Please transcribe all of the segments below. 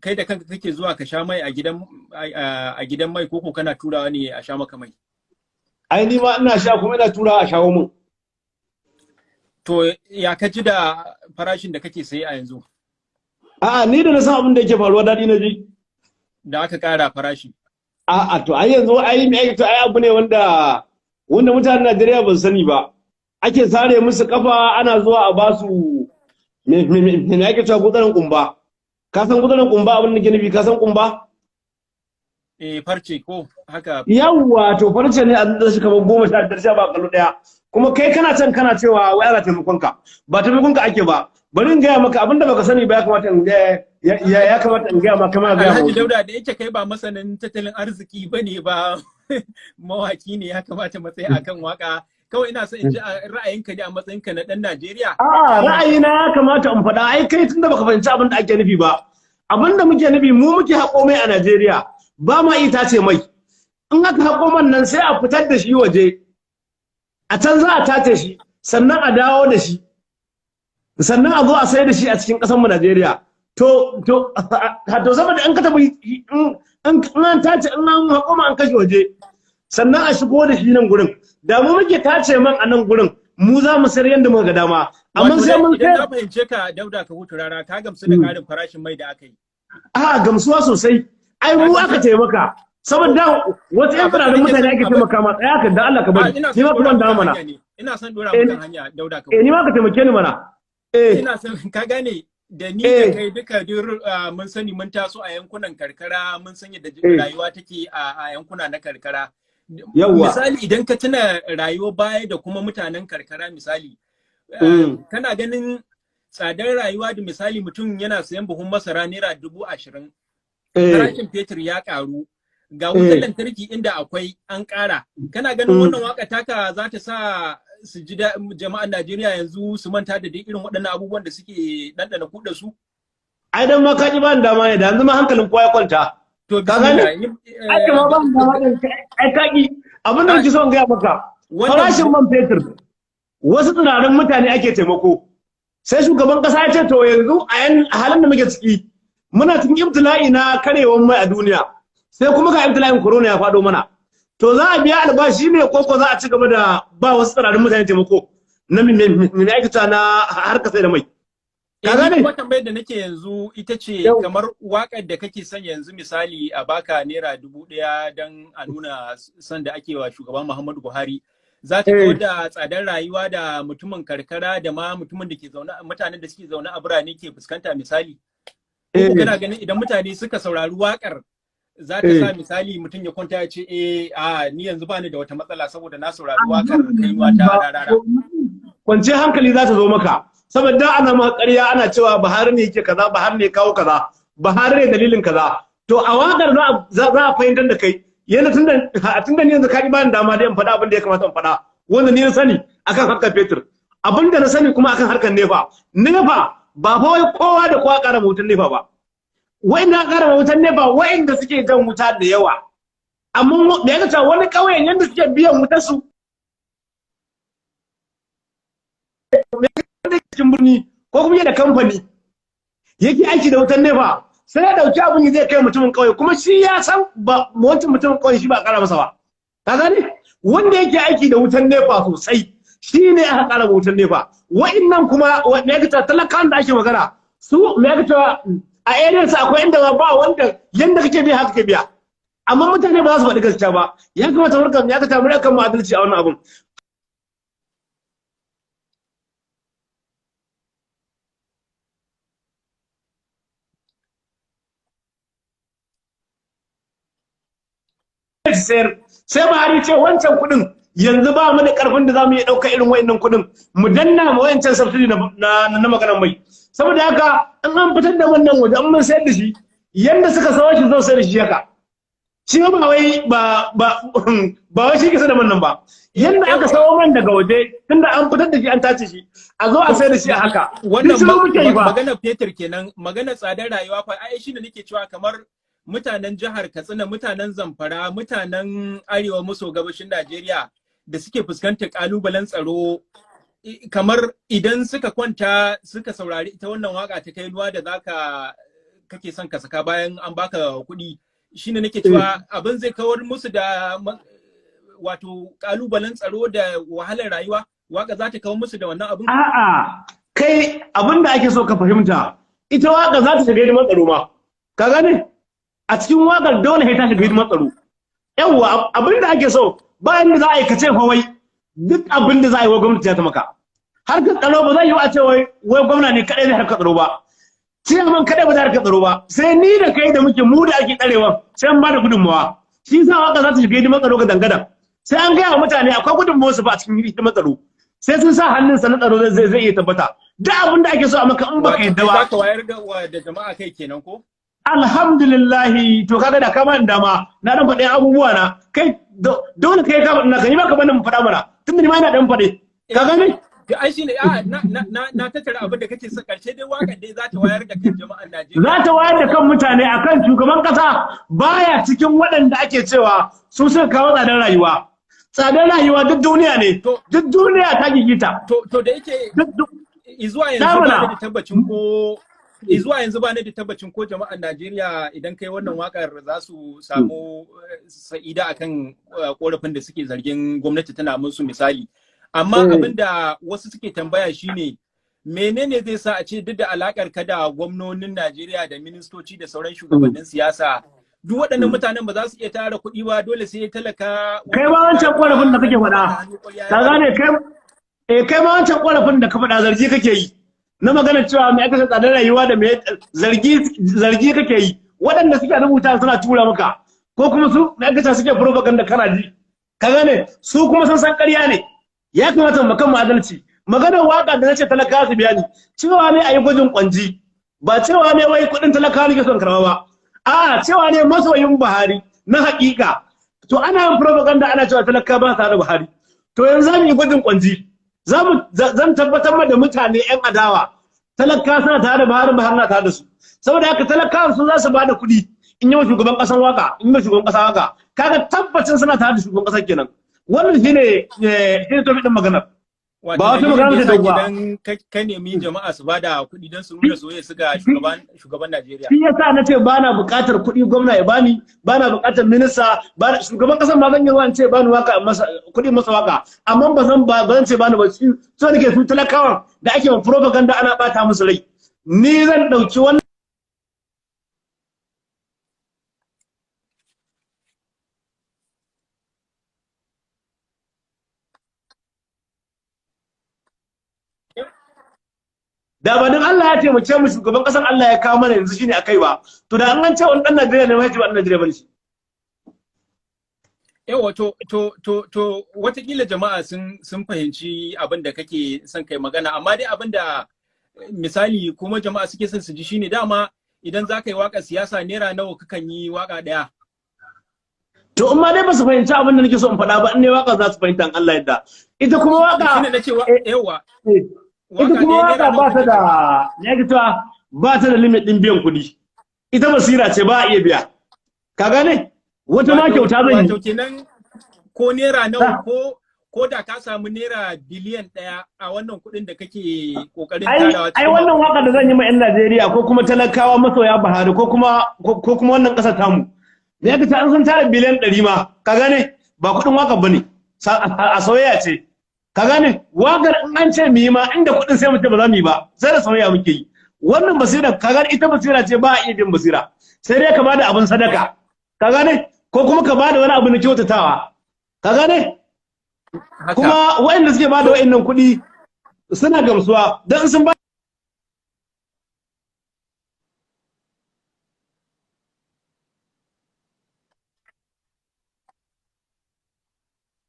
Kai da kanka kake zuwa ka sha mai a gidan mai, koko kana turawa ne a sha maka mai? Ai ni ma ina sha, kuma ina turawa a shawo mun. To, ya ka ji da farashin da kake saye a yanzu? A'a, ni da na san abin da yake faruwa, daɗi na ji. Da aka ƙara farashi. A'a, to ai yanzu ai me to ai abu ne wanda mutanen Najeriya ba su sani ba. Ake sare musu kafa, ana zuwa a ba su me ake cewa, gutsurin kumba. Ka san gutsurin kumba, abin da ke nufi, ka san kumba? Eh, farce ko haka. Yawwa, to farce ne a da shi kamar 15 sha ba kallo daya. Kuma kai kana can kana cewa wai ana taimakon ka. Ba taimakon ka ake ba. Bari in gaya maka abin da baka sani ba, ya kamata in gaya maka, kama gaya Alhaji maka. Dauda, da yake kai ba masanin tattalin arziki bane ba, mawaki ne, ya kamata mu tsaya akan waka. Kawai ina son in ji ra'ayinka ne a matsayinka na ɗan Najeriya. A'a, ra'ayina ya kamata in faɗa. Ai kai tunda baka fahimci abin da ake nufi ba. Abin da muke nufi, mu muke haƙo mai a Najeriya, ba ma iya tace mai. In aka haƙo man nan, sai a fitar da shi waje. A can za a tace shi, sannan a dawo da shi. Sannan a zo a sayar da shi a cikin ƙasar mu Najeriya. To saboda in ka tafi in an tace, in an haƙo man, an kashe waje, sannan a shigo da shi nan gurin. Da mu muke tace man a nan gurin, mu za mu sayar yadda muka ga dama. Amma Wato sai dai mun idan sayar na fahimce ka, Dauda Kahutu Rarara, ka gamsu da ƙarin farashin mai da aka yi. A, gamsuwa sosai. Ai mu aka taimaka. Saboda wasu yan Abin da tsirarin nake mutane son ake abin taimaka ma. Tsaya ka da Allah ka a bari. ina Ni son ma dora kuma mu dama kan mana. hanya ne. Ina son dora mu kan hanya, Dauda Eh, ni Kahutu. ma ka taimake ni mana. Eh. Ina son ka gane, da ni da kai duka duk mun sani, mun taso a yankunan karkara, mun san yadda rayuwa take a yankuna na karkara. Yawwa. Misali, idan ka tuna rayuwar baya da kuma mutanen karkara, misali, kana ganin tsadar rayuwa da misali mutum yana sayan buhun masara naira 20,000, farashin fetur ya ƙaru, ga wutar lantarki inda akwai an ƙara. Kana ganin wannan waka taka za ta sa su ji jama'an Najeriya yanzu su manta da duk irin waɗannan abubuwan da suke ɗanɗana kuɗa su? Ai dan ma ka ji ba ni dama ne, da yanzu ma hankalin kowa ya kwanta. To, Ka gane? bismillah. Ai ma ba ni dama din, ai ka ki. Abin da nake so in gaya maka, Wannan farashin man fetur wasu tsirarin mutane ake taimako. Sai shugaban kasa ya ce to yanzu a halin da muke ciki, muna cikin ibtila'i na karewan mai a duniya. Sai kuma ga ibtila'in corona ya faɗo mana. To za a biya albashi ne ko ko za a ci gaba da ba wasu tsirarin mutane taimako na me ake cewa, na harka sai da mai? Ka Eh, ni gane? kuma tambayar da nake yanzu ita ce Yau. kamar waƙar da kake son yanzu, misali a baka naira 1,000 don a nuna son da ake wa shugaban Muhammadu Buhari, za ta kawar da tsadar rayuwa da mutumin karkara da ma mutumin da ke zaune, mutanen da suke zaune a birane ke fuskanta, misali? Ko kana ganin idan mutane suka saurari waƙar za ta sa misali mutum ya kwanta ya ce, "Eh, a ni yanzu bani da wata matsala saboda na saurari waƙar Kainuwa ta Rarara"? Kwanciyar hankali za ta zo maka, saboda ana ma ƙarya, ana cewa Buhari ne yake kaza, Buhari ne kawo kaza, Buhari ne dalilin kaza. To a waƙar za a fahimtar da kai yanda tunda ni yanzu ka ba ni dama dai in faɗa abin da ya kamata in faɗa, wanda ni na sani akan harkar fetur, abin da na sani kuma akan harkar NEPA. NEPA ba fa wai kowa da kowa ƙara wutan NEPA ba. Wa'inda aka ƙara wutan NEPA, wa'inda suke jan wuta da yawa. Amma da ya cewa wani ƙauyen yanda suke biyan wutar su cikin birni, ko kuma yana da kamfani yake aiki da wutan NEPA, sai ya dauki abin zai kai mutumin kauye, kuma shi ya san ba wancan mutumin kauye shi ba a kara masa ba. Ka gane? Wanda yake aiki da wutan NEPA sosai shi ne aka kara wutan NEPA. Wa'innan kuma, me yake cewa, talakawan da ake magana su, me yake cewa, a area sa akwai inda ba wanda yanda kake biya haka kake biya, amma mutane ba za su faɗi gaskiya ba. Ya kamata mu ya kamata mu rika mu adalci a wannan abun. Sayar sai Buhari ce wancan kuɗin yanzu ba mu da ƙarfin da za mu iya ɗauka irin wa'annan kuɗin mu danna ma wayancan subsidy na maganar mai. Saboda haka in an fitar da wannan waje, an mun sayar da shi yanda suka sayo shi, zan sayar da shi haka. Shi ba wai ba wai shi ke da man nan ba. Yanda aka sayo man daga waje, tunda an fitar da shi an tace shi, a zo a sayar da shi a haka. Wannan Duk shiru muke yi ba. maganar fetur kenan. Maganar tsadar rayuwa fa, ai shine nake cewa kamar mutanen jihar Katsina, mutanen Zamfara, mutanen arewa maso gabashin Najeriya da suke fuskantar kalubalen tsaro, kamar idan suka kwanta suka saurari ita wannan waka ta Kainuwa da zaka kake son ka saka bayan an baka kuɗi, shine nake cewa abin zai kawar musu da wato kalubalen tsaro da wahalar rayuwa? Waka za ta kawo musu da wannan abin? A'a, kai, abin da ake so ka fahimta, ita waka za ta shiga hidimar tsaro ma. Ka gane? A cikin wakar dole sai ta shiga hidimar tsaro. Yawwa, abin da ake so, bayan da za a yi ka ce fa wai duk abin da za a yi wa gwamnati ya taimaka. Harkar tsaro ba zai yi a ce wai gwamna ne kaɗai zai harkar tsaro ba. Ciyaman kaɗai ba zai harkar tsaro ba. Sai ni da kai da muke mu da ake tsarewa sai an ba da gudunmawa. Shi yasa waka za ta shiga hidimar tsaro ga dangadan. Sai an gaya wa mutane akwai gudunmawar su ba a cikin hidimar tsaro. Sai sun sa hannunsa na tsaro zai iya tabbata. Duk abin da ake so a maka in baka yadda ba. Za ka wayar da jama'a kai kenan ko? Alhamdulillahi, to kaga da ka bani dama na dan faɗi abubuwa na kai, dole kai ka na kai baka bani mu faɗa mana, tunda ni ma ina dan faɗe, ka gane? Ai shine a na na na tattara abin da kake sa karshe dai, waƙar dai za ta wayar da kan jama'an Najeriya. Za ta wayar da kan mutane akan shugaban kasa baya cikin waɗanda ake cewa su suka kawo tsadar rayuwa. Tsadar rayuwa duk duniya ne, duk duniya ta gigita. To, da yake zuwa yanzu ba da tabbacin ko zuwa yanzu ba ni da tabbacin ko jama'an Najeriya idan kai wannan wakar za su samu sa'ida akan korafin da suke zargin gwamnati tana musu, misali. Amma abin da wasu suke tambaya shine, menene zai sa a ce duk da alakar ka da gwamnonin Najeriya da ministoci da sauran shugabannin siyasa, duk waɗannan mutanen ba za su iya tara kuɗi ba, dole sai talaka? Kai ma wancan korafin da kake faɗa, ka gane kai, eh, kai ma wancan korafin da ka faɗa zargi kake yi na magana cewa mai aka tsadar rayuwa da mai zargi kake yi. Waɗanda suke rubuta suna tura maka, ko kuma su mai aka suke propaganda, kana ji, ka gane, su kuma sun san ƙarya ne. Ya kamata mu kan mu adalci. Maganar waka da nace talaka su biya ni, cewa ne ayi gwajin kwanji, ba cewa ne wai kuɗin talaka ne ke son karba ba. A'a, cewa ne masoyin Buhari na haƙiƙa. To, ana yin propaganda ana cewa talaka ba sa da Buhari. To, yanzu za mu yi gwajin kwanji, zan tabbatar ma da mutane yan adawa talaka suna tare da Buhari, Buhari na tare da su. Saboda haka talakawan su za su bada kuɗi in yi wa shugaban ƙasan waka, in yi wa shugaban ƙasa waka, kaga tabbacin suna tare da shugaban ƙasar kenan. Wannan shine topic din maganar. Ba wata magana ce doguwa. Idan ka nemi jama'a su bada kuɗi don su nuna soyayya su ga shugaban Najeriya. Shi yasa na ce ba na buƙatar kuɗi gwamna ya bani, ba na buƙatar minista, ba shugaban ƙasar ma zan yi ruwa in ce bani waka masa kuɗi masa waka, amma ba zan ce bani ba. Shi so nake su talakawan da ake ma propaganda ana ɓata musu rai. Ni zan ɗauki wannan da ba don Allah ya taimake mu shugaban kasan Allah ya kawo mana yanzu shine akai ba, to da an ce wani dan Najeriya ne, mai ce ba dan Najeriya bane shi. Yawa, to watakila jama'a sun fahimci abin da kake son kai magana, amma dai abin da misali kuma jama'a suke son su ji shine, dama idan za ka yi waka siyasa, naira nawa kakan yi waka ɗaya? To, in ma dai ba su fahimci abin da nake so in faɗa ba, in ne waka za su fahimta in Allah yadda. Ita kuma waka Shine na ce yawa. Ita kuma waka ba ta da ya cewa ba ta da limit din biyan kuɗi. Ita basira ce, ba a iya biya. Ka gane? Wata ma kyauta zan yi. Wato kenan ko naira nawa, ko da ka samu naira biliyan 1 a wannan kuɗin da kake kokarin tarawa. Ai wannan waka da zan yi ma 'yan Najeriya ko kuma talakawa masoya Buhari ko kuma wannan ƙasar tamu. Me ya ce an san tara biliyan 100 ma, ka gane, ba kuɗin waka bane. A soyayya ce. Ka gane, wakar in an ce mu yi ma inda kuɗin sai mu ce ba za mu yi ba, sai da soyayya muke yi. Wannan basira, ka gane, ita basira ce, ba a iya bin basira. Sai dai ka bada abin sadaka. Ka gane, ko kuma ka bada wani abu na kyautatawa. Ka gane? Kuma waɗanda suke bada waɗannan kuɗi suna gamsuwa don sun ba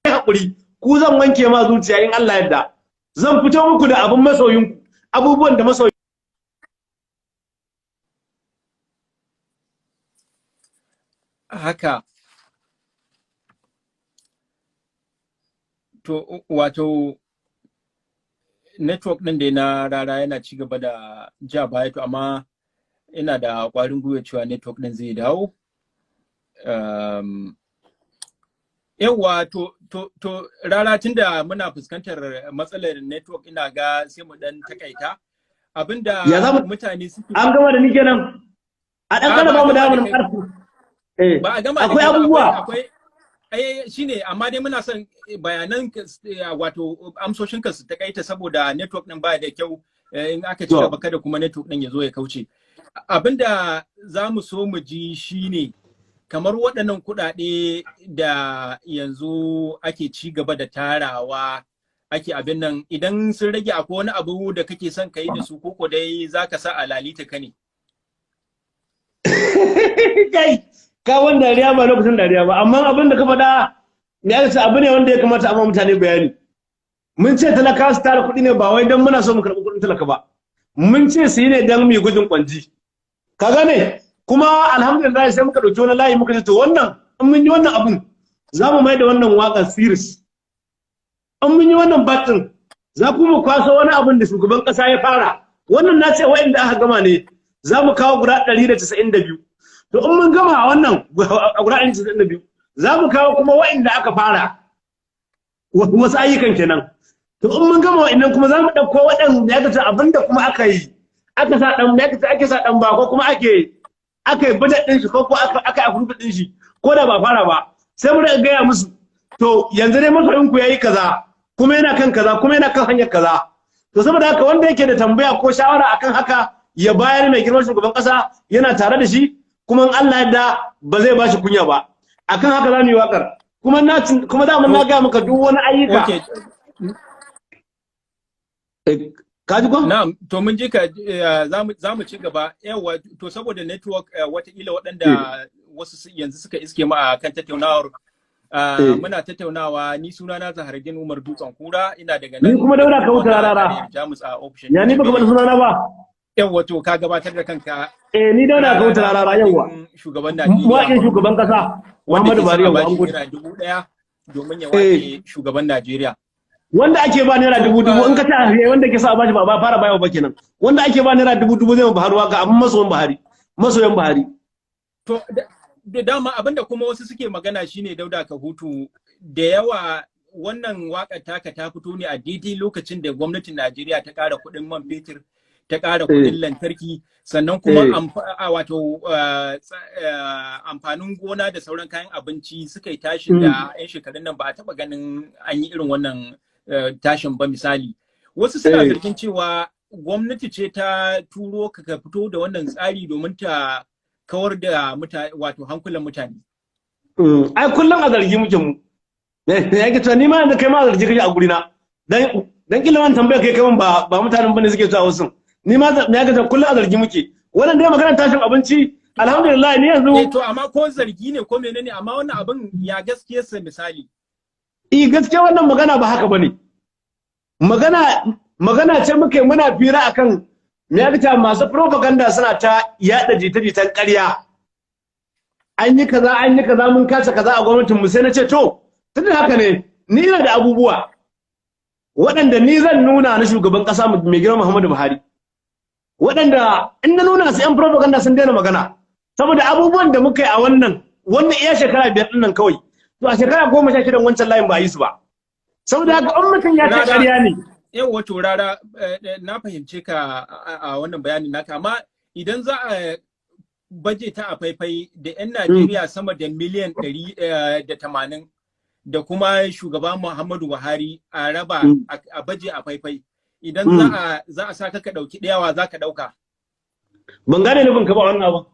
haƙuri, ku zan wanke ma zuciya in Allah yadda. Zan fito muku da abin masoyinku, abubuwan da masoyin Haka. To, wato network ɗin dai na Rara yana ci gaba da ja baya, to amma ina da ƙwarin gwiwa cewa network ɗin zai dawo. Yawwa, to Rara, tunda muna fuskantar matsalar network, ina ga sai mu ɗan takaita. Abinda Ya za mutane suke An gama da ni kenan. A ɗan kana ba mu damar mu ƙarfi. Ba a gama. Akwai abubuwa. Akwai shine, amma dai muna son bayanan, wato amsoshinka, su takaita saboda network din ba da kyau. In aka ci gaba, kada kuma network din ya zo ya kauce. Abinda za mu so mu ji shine, kamar waɗannan kuɗaɗe da yanzu ake ci gaba da tarawa, ake abin nan, idan sun rage, akwai wani abu da kake son ka yi da su, koko dai za ka sa a lalita ka ne? Kai, ka wani dariya ba lokacin dariya ba, amma abin da ka faɗa ya ce abu ne wanda ya kamata a ma mutane bayani. Mun ce talaka su tara kuɗi ne ba wai don muna so mu karɓi kuɗin talaka ba. Mun ce su yi ne don mu yi gudun kwanji, ka gane? Kuma alhamdulillah, sai muka ɗauki wani layi, muka ce to wannan, in mun yi wannan abun, za mu mai da wannan waƙar series. In mun yi wannan batch, za ku mu kwaso wani abun da shugaban ƙasa ya fara. Wannan na ce wa'inda aka gama ne, za mu kawo guda 192. To in mun gama a wannan guda 192, za mu kawo kuma wa'inda aka fara, wasu ayyukan kenan. To in mun gama wa'innan kuma, za mu ɗauko waɗanda ya kace abinda kuma aka yi, aka sa ɗan ya kace ake sa ɗan ba, ko kuma aka yi budget ɗin shi, ko ko aka approve ɗin shi, ko da ba fara ba, sai mu riƙa gaya musu, to yanzu dai masoyin ku yayi kaza, kuma yana kan kaza, kuma yana kan hanyar kaza. To saboda haka, wanda yake da tambaya ko shawara akan haka ya bayar. Mai girman shugaban kasa yana tare da shi, kuma in Allah yadda ba zai ba shi kunya ba. Akan haka za mu yi wakar. Kuma na kuma da mun na ga maka duk wani ayyuka. Ka ji ko? Na'am, to mun ji ka, za mu ci gaba. Yawa, to saboda network, watakila waɗanda wasu yanzu suka iske mu a kan tattaunawar, muna tattaunawa, ni sunana Zaharaddin Umar Dutsen Kura, ina daga nan. Ni kuma Daura Kahutu Rarara. Jamus a ofishin. Ya ni baka bada sunana ba? Yawa, to ka gabatar da kanka. Eh, ni Daura Kahutu Rarara, yawa. Shugaban Najeriya. Mawaƙin shugaban kasa Muhammadu Buhari, yawa, an gode. 1,000 domin ya waƙe shugaban Najeriya. Wanda ake ba naira dubu dubu, in ka ta wanda ke sa a bashi, ba ba fara bayawa ba kenan. Wanda ake ba naira dubu dubu zai ma Buhari waka, amma masoyan Buhari, masoyan Buhari. To da dama abinda kuma wasu suke magana shine, Dauda Kahutu, da yawa wannan waƙar taka ta fito ne a daidai lokacin da gwamnatin Najeriya ta ƙara kuɗin man fetur, ta ƙara kuɗin lantarki, sannan kuma wato amfanin gona da sauran kayan abinci suka yi tashin da 'yan shekarun nan ba a taɓa ganin an yi irin wannan tashin ba misali. Wasu suna zargin cewa gwamnati ce ta turo ka ka fito da wannan tsari domin ta kawar da mutane, wato hankulan mutane. Ai kullum a zargi muke mu. Me yake cewa, ni ma yanzu kai ma a zargi kake a gurina. Dan kila wannan tambaya kai kai ba mutanen bane suke cewa wasu. Ni ma, me yake cewa, kullum a zargi muke. Wannan dai maganar tashin abinci, alhamdulillah, ni yanzu Eh, to amma ko zargi ne ko menene, amma wannan abin ya gaskiyarsa misali? Eh, gaskiya wannan magana ba haka bane. Magana ce muke muna fira akan, me ya ta, masu propaganda suna ta yada jita-jitan ƙarya. An yi kaza, an yi kaza, mun kasa kaza a gwamnatin mu. Sai na ce to tunda haka ne, ni ina da abubuwa waɗanda ni zan nuna na shugaban ƙasa mai girma Muhammadu Buhari, waɗanda in na nuna su, 'yan propaganda sun daina magana, saboda abubuwan da muka yi a wannan iya shekara 5 ɗin nan kawai, to a shekara 16 wancan layin ba a yi su ba. Saboda haka in mutum ya ce ƙarya ne. Yau wato Rara, na fahimce ka a wannan bayanin naka, amma idan za a baje ta a faifai da 'yan Najeriya sama da miliyan 180 da kuma shugaba Muhammadu Buhari, a raba a baje a faifai, idan za a sa ka ɗauki ɗayawa za ka ɗauka? Ban gane nufin ka ba wannan abu.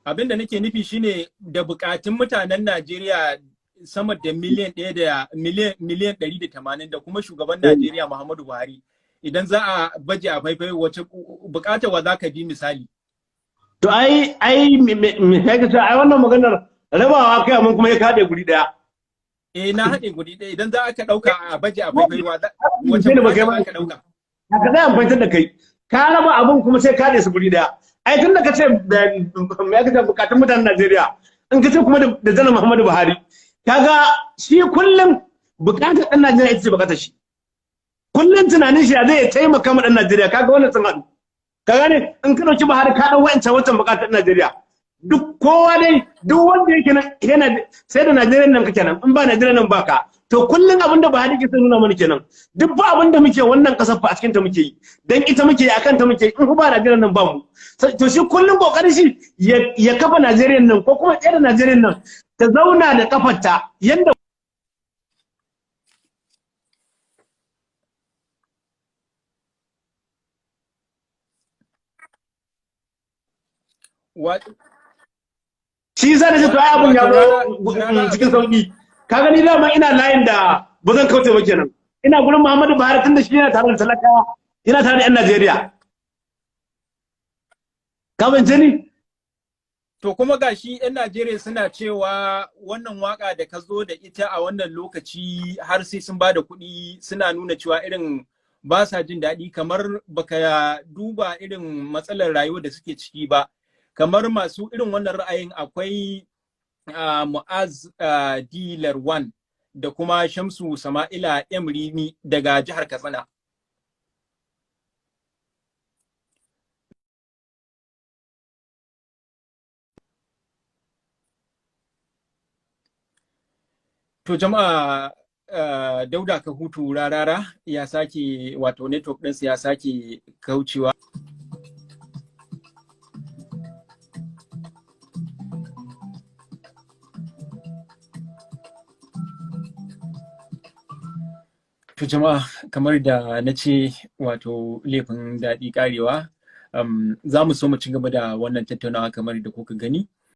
Abin da nake nufi shine, da bukatun mutanen Najeriya sama da miliyan ɗaya da miliyan 180 da kuma shugaban Najeriya Muhammadu Buhari, idan za a baje a faifai, wace bukatar wa za ka bi misali? To ai me me ka, ai wannan maganar rabawa kai, amma kuma ya kaɗe guri ɗaya. Eh, na haɗe guri ɗaya. Idan za ka ɗauka a baje a faifai, wace bukatar za ka ɗauka? Haka zai amfantar da kai. Ka raba abun kuma sai kaɗe su guri ɗaya. Ai tun da ka ce me ka ce bukatun mutanen Najeriya, in ka ce kuma da Janar Muhammadu Buhari, kaga shi kullum bukatar ɗan Najeriya ita ce bukatar shi. Kullum tunanin shi ya zai taimaka ma ɗan Najeriya, kaga wannan sun haɗu. Ka gane, in ka ɗauki Buhari, ka ɗau wancan bukatar ɗan Najeriya. Duk kowa dai, duk wanda yake nan yana sai da Najeriya nan kake nan, in ba Najeriya nan ba ka. To kullun abin da Buhari ke son nuna mana kenan, duk ba abin da muke wannan kasar fa a cikin ta muke yi, dan ita muke yi, akan ta muke yi. In ba Najeriya nan ba mu. To shi kullun kokarin shi ya kafa Najeriya nan ko kuma tsere Najeriya nan ta zauna da kafarta yanda shi yasa nace to ai abun ya zo cikin sauki. Ka gani, dama ina layin da ba zan kauce ba kenan, ina gurin Muhammadu Buhari, tunda shi yana tare da talakawa, yana tare da yan Najeriya. Ka bance ni? To kuma gashi 'yan Najeriya suna cewa wannan waka da ka zo da ita a wannan lokaci har sai sun ba da kuɗi, suna nuna cewa irin ba sa jin daɗi, kamar baka duba irin matsalar rayuwa da suke ciki ba. Kamar masu irin wannan ra'ayin akwai Mu'az D. Larwan da kuma Shamsu Sama'ila M. Rimi daga jihar Katsina. To jama'a, Dauda Kahutu Rarara ya sake, wato network ɗinsa ya sake kaucewa. To jama'a, kamar da na ce, wato laifin daɗi ƙarewa, za mu so mu ci gaba da wannan tattaunawa kamar da kuka gani.